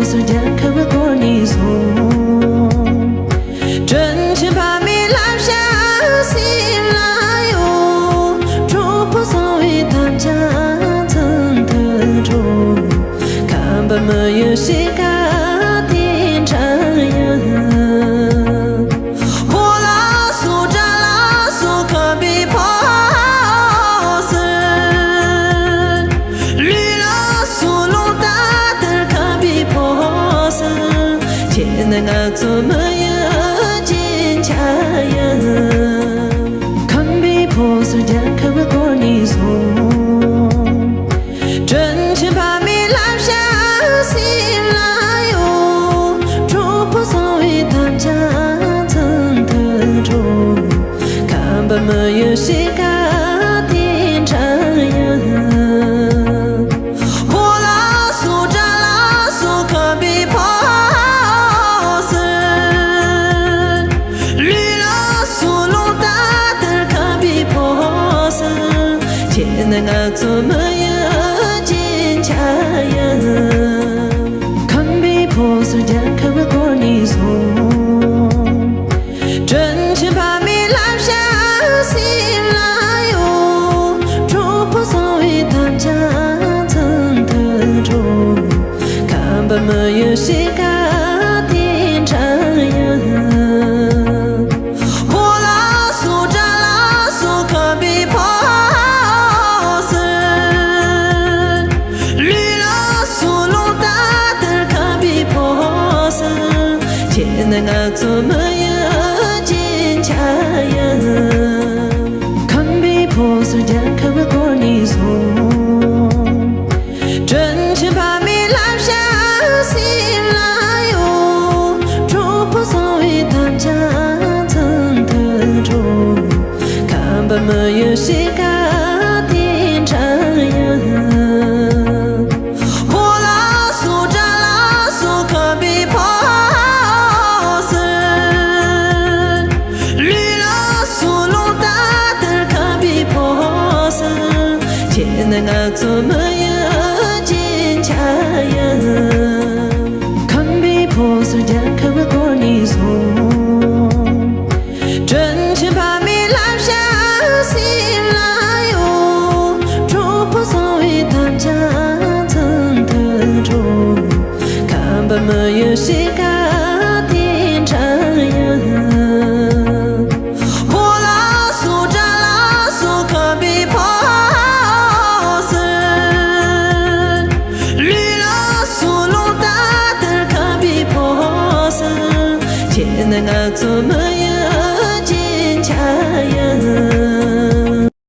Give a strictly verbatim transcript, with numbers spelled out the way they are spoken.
སུ་རྒྱལ་ཁབ་སྐོར་ནས་སོང་། དྲིན་ཆེན་ཕ་མའི་བསླབ་བྱ་སེམས་ལ་ཡོད། གྲོགས་པོ་བཟང་བའི་དམ་བཅའ་འཛིན་དུ་འགྲོ། ཁམས་པ་མི་ཡུལ་ཕྱེད་ཀ་དེ་འདྲ་ཡིན། ཕོ་ལ་སོགས་དགྲ་ལ་སོགས་ཁམས་པའི་ཕོ་ཟེར། ལུས་ལ་སོགས་ལུང་ལྟར་དར་ཁམས་པའི་ཕོ་ཟེར། ཁྱེད་ནི་ང་ཚོ་མི་ཡུལ་རྒྱན་ཆ་ཡིན། ཁམས་པའི་ཕོ་ཟེར་རྒྱལ་ཁབ་སྐོར་ནས་སོང་། དྲིན་ཆེན་ཕ་མའི་བསླབ་བྱ་སེམས་ལ་ཡོད། གྲོགས་པོ་བཟང་བའི་དམ་བཅའ་འཛིན་དུ་འགྲོ། ཁམས་པ་མི་ཡུལ་ཕྱེད་ཀ་དེ་འདྲ་ཡིན། ཕོ་ལ་སོགས་དགྲ་ལ་སོགས་ཁམས་པའི་ཕོ་ཟེར། ལུས་ལ་སོགས་ལུང་ལྟར་དར་ཁམས་པའི་ཕོ་ཟེར། ཁྱེད་ནི་ང་ཚོ་མི་ཡུལ་རྒྱན་ཆ་ཡིན། ཁམས་པའི་ཕོ་ཟེར་རྒྱལ་ཁབ་སྐོར་ནས་སོང་། དྲིན་ཆེན་ཕ་མའི་བསླབ་བྱ་སེམས་ལ་ཡོད། གྲོགས་པོ་བཟང་བའི་དམ་བཅའ་འཛིན་དུ་འགྲོ། ཁམས་པ་མི་ཡུལ་ཕྱེད་ཀ་དེ་འདྲ་ཡིན། ཕོ་ལ་སོགས་དགྲ་ལ་སོགས་ཁམས་པའི་ཕོ་ཟེར། ལུས་ལ་སོགས་ལུང་ལྟར་དར་ཁམས་པའི་ཕོ་ཟེར། ཁྱེད་ནི་ང་ཚོ་མི་ཡུལ་རྒྱན་ཆ་ཡིན། ཁམས་པའི་ཕོ་ཟེར་རྒྱལ་ཁབ་སྐོར་ནས་སོང་། དྲིན་ཆེན་ཕ་མའི་བསླབ་བྱ་སེམས་ལ་ཡོད། གྲོགས་པོ་བཟང་བའི་དམ་བཅའ་འཛིན་དུ་འགྲོ། ཁམས་པ་མི་ཡུལ་ཕྱེད་ཀ་དེ་འདྲ་ཡིན། ཕོ་ལ་སོགས་དགྲ་ལ་སོགས་ཁམས་པའི་ཕོ་ཟེར། ལུས་ལ་སོགས་ལུང་ལྟར་དར་ཁམས་པའི་ཕོ་ཟེར། ཁྱེད་ནི་ང་ཚོ་མི་ཡུལ་རྒྱན་ཆ་ཡིན། ཁམས་པའི་ཕོ་ཟེར་རྒྱལ་ཁབ་སྐོར་ནས་སོང་། དྲིན་ཆེན་ཕ་མའི་བསླབ་བྱ་སེམས་ལ་ཡོད། གྲོགས་པོ་བཟང་བའི་དམ་བཅའ་འཛིན་དུ་འགྲོ། ཁམས་པ་མི་ཡུལ་ཕྱེད་ཀ་དེ་འདྲ་ཡིན། ཕོ་ལ་སོགས་དགྲ་ལ་སོགས་ཁམས་པའི་ཕོ་ཟེར། ལུས་ལ་སོགས་ལུང་ལྟར་དར་ཁམས་པའི་ཕོ་ཟེར། ཁྱེད་ནི་ང་ཚོ་མི་